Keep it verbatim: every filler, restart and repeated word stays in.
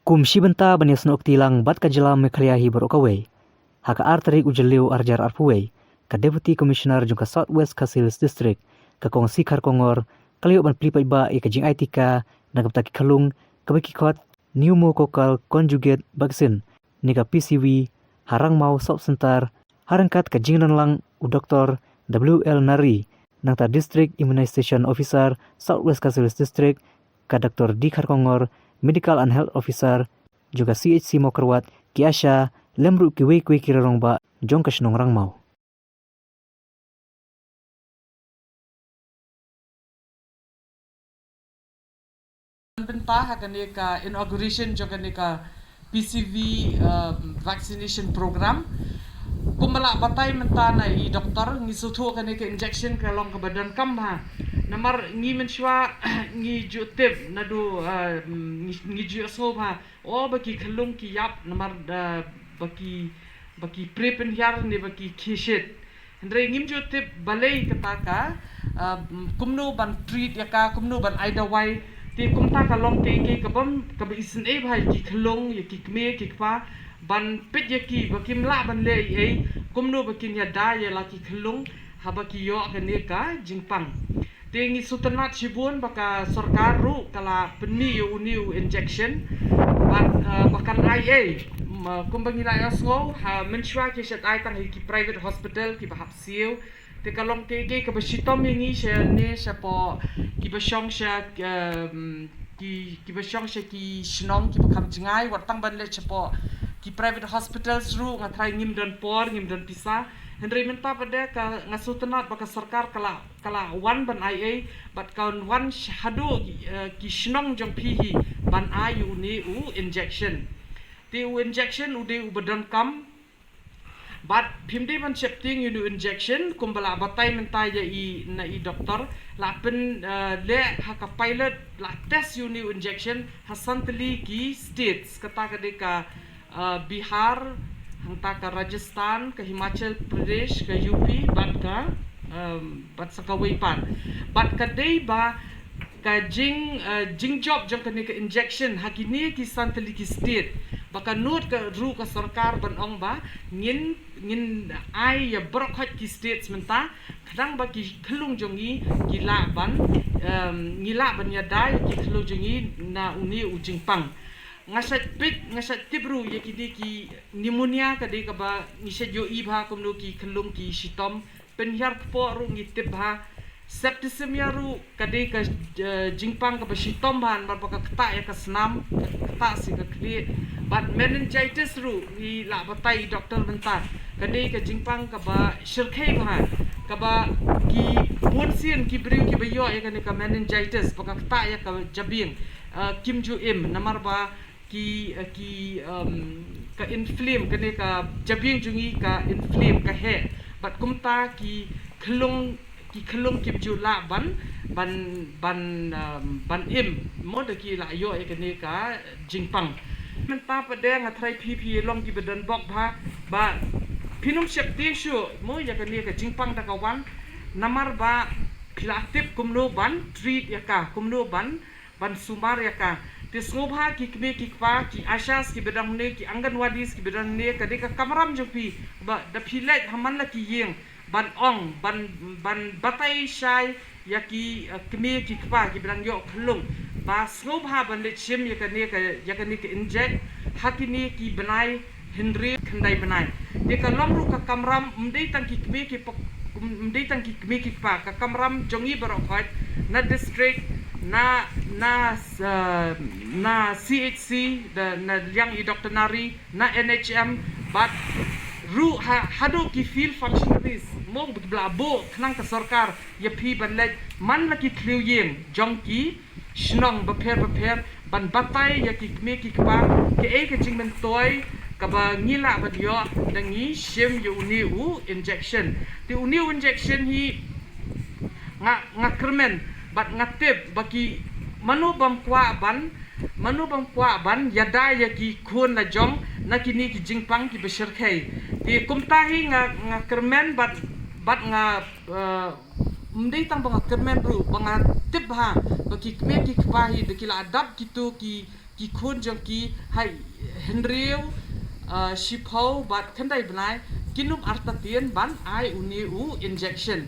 Kum shi bynta ban ïasnoh kti lang bad ka jylla Meghalaya hi baroh kawei, ha ka ar tarik u Jylliew ar hajar arphew wei, ka Deputy Commissioner jong ka South West Khasi Hills District, ka Kong C. Kharkongor, ka la ïoh ban plie paidbah ïa ka jingai tika na ka bynta ki khyllung kaba ki khot pneumococcal conjugate vaccine, ne ka P C V, ha Rangmaw Sub Centre, ha ryngkat ka jingdon lang u Doktor W L Nari, nangta District Immunization Officer, South West Khasi Hills District, ka Doktor D Kharkongor, Medical and Health Officer jong ka C H C Mawkyrwat, ki ASHA, lem ruh kiwei kiwei ki rangbah jong ka shnong Rangmaw. Bynta ha kane ka inauguration jong kane ka P C V, um, vaccination program. Kumba la batai mynta na i doktor, ngi sngewthuh kane ka injection ka long kaba donkam bha. Namar ngi mynshuwa ngi ju tip naduh, um, ngi, ngi ju sngew bha. O, ba ki khyllung ki ïap namar, uh, ba ki, ba ki pre pynhiar ne ba ki khie shit. Hynrei ngim ju tip balei kata ka, uh, kumno ban treat ïa ka, kumno ban ai dawai. Te kumta ka long kaei kaei kaba, kaba isynei bha ïa ki khyllung, ïa ki kmie ki kpa, ban peit ïa ki ba kim lah ban leh ei ei, kumno ba kin ïada ïa la ki khyllung haba ki ïoh kane ka jingpang. Te ngi sngewtynnat shibun ba ka sorkar ruh ka la pynmih ïa une u injection. Bad, uh, ba kan ai ei, um, uh, kumba ngi la ïohsngew, ha mynshuwa ki shait ai tang ha ki private hospital kiba hap siew. Te ka long kaei kaei kaba shitom ïa ngi shane shapoh kiba shong sha, um, ki, kiba shong sha ki shnong kiba kham jngai, wat tang ban leit shapoh ki private hospitals ruh nga tharai ngim don por, ngim don pisa. Hynrei mynta pat de ka, nga sngewtynnat ba ka sorkar ka la, ka la wan ban ai ei, bad ka wan sh-, haduh, eh, ki shnong jong phi hi ban ai une u injection. Te u injection u dei uba donkam, bad phim dei ban sheptieng ïa une u injection, kumba la batai mynta ïa i na i doktor, la pyn, eh, leh ha ka pilot, la test ïa une u injection ha san tylli ki states, kata ka dei ka, uh, Bihar, hangta ka Rajasthan, ka Himachal Pradesh, ka U P, bad ka, um, bad sa kawei pat. Bad ka dei ba ka jing, uh, jingjop jong kane ka injection ha kine ki san tylli ki state, ba ka nud ka ruh ka sorkar ban ong ba ngin, ngin ai ïa baroh khoit ki states mynta, khnang ba ki khyllung jong ngi ki lah ban, um, ngi lah ban ïada ïa ki khyllung jong ngi na une u jingpang. Nga shait peit, nga shait tip ruh ïa kine ki pneumonia ka dei kaba ngi shait ïohi bha kumno ki khyllung ki shitom. Pynhiar kpoh ruh ngi tip bha. Septicemia ruh ka dei ka, eh, jingpang kaba shitom bha namar ba ka ktah ïa ka snam, ka ktah sha ka khlieh. Bad meningitis ruh ngi la batai i doktor mynta, ka dei ka jingpang kaba shyrkhei bha, kaba ki bun sien ki briew kiba ïoh ïa kane ka meningitis ba ka ktah ïa ka jabieng, eh, kim ju im namar ba ki, eh, ki, um, ka inflame, kane ka jabieng jong ngi ka inflame, ka heh. Bad kumta ki khyllung, ki khyllung kim ju lah ban, ban, ban, um, ban im, mo, da ki la ïoh ïa kane ka jingpang. Mynta pat de nga tharai phi, phi long kiba don bok bha, ba phin ym sheptieng shuh, mo, ïa kane ka jingpang da ka wan, namar ba phi la tip kumno ban treat ïa ka, kumno ban ban sumar ïa ka. Te sngewbha ki kmie ki kpa, ki ASHAs kiba don hangne, ki Anganwadis kiba don hangne, ka dei ka kamram jong phi, ba da phi leit ha man la ki ïing ban ong, ban, ban batai shai ïa ki, eh, kmie ki kpa kiba dang ïoh khyllung ba sngewbha ban leit shim ïa kane ka, ïa kane ka injek ha kine ki bnai hynriew khyndai bnai. Te ka long ruh ka kamram, ym dei tang ki kmie ki pok-, ym dei tang ki kmie ki kpa, ka kamram jong ngi baroh khoit, na district, na, na, uh, na C H C, da, na liang i doktor nari, na N H M, bad ruh ha, haduh ki field functionaries, mo, ba la buh khnang ka sorkar ïa phi ban leit man la ki thliew ïing jong ki shnong bapher bapher ban batai ïa ki kmie ki kpa kaei ka jingmyntoi kaba ngi lah ban ïoh da ngi shim ïa une u injection. Te une u injection hi nga, nga kyrmen bad nga tip ba ki mano bym kwah ban, mano bym kwah ban ïada ïa ki khun la jong na kine ki jingpang kiba shyrkhei. Te kumta hi nga, nga kyrmen bad, bad nga, eh, ym dei tang ba nga kyrmen ruh, ba nga tip bha ba ki kmie ki kpa hi da ki la dap kito ki ki khun jong ki ha hynriew, uh, shiphew bad khyndai bnai, kin ym artatien ban ai une u injection.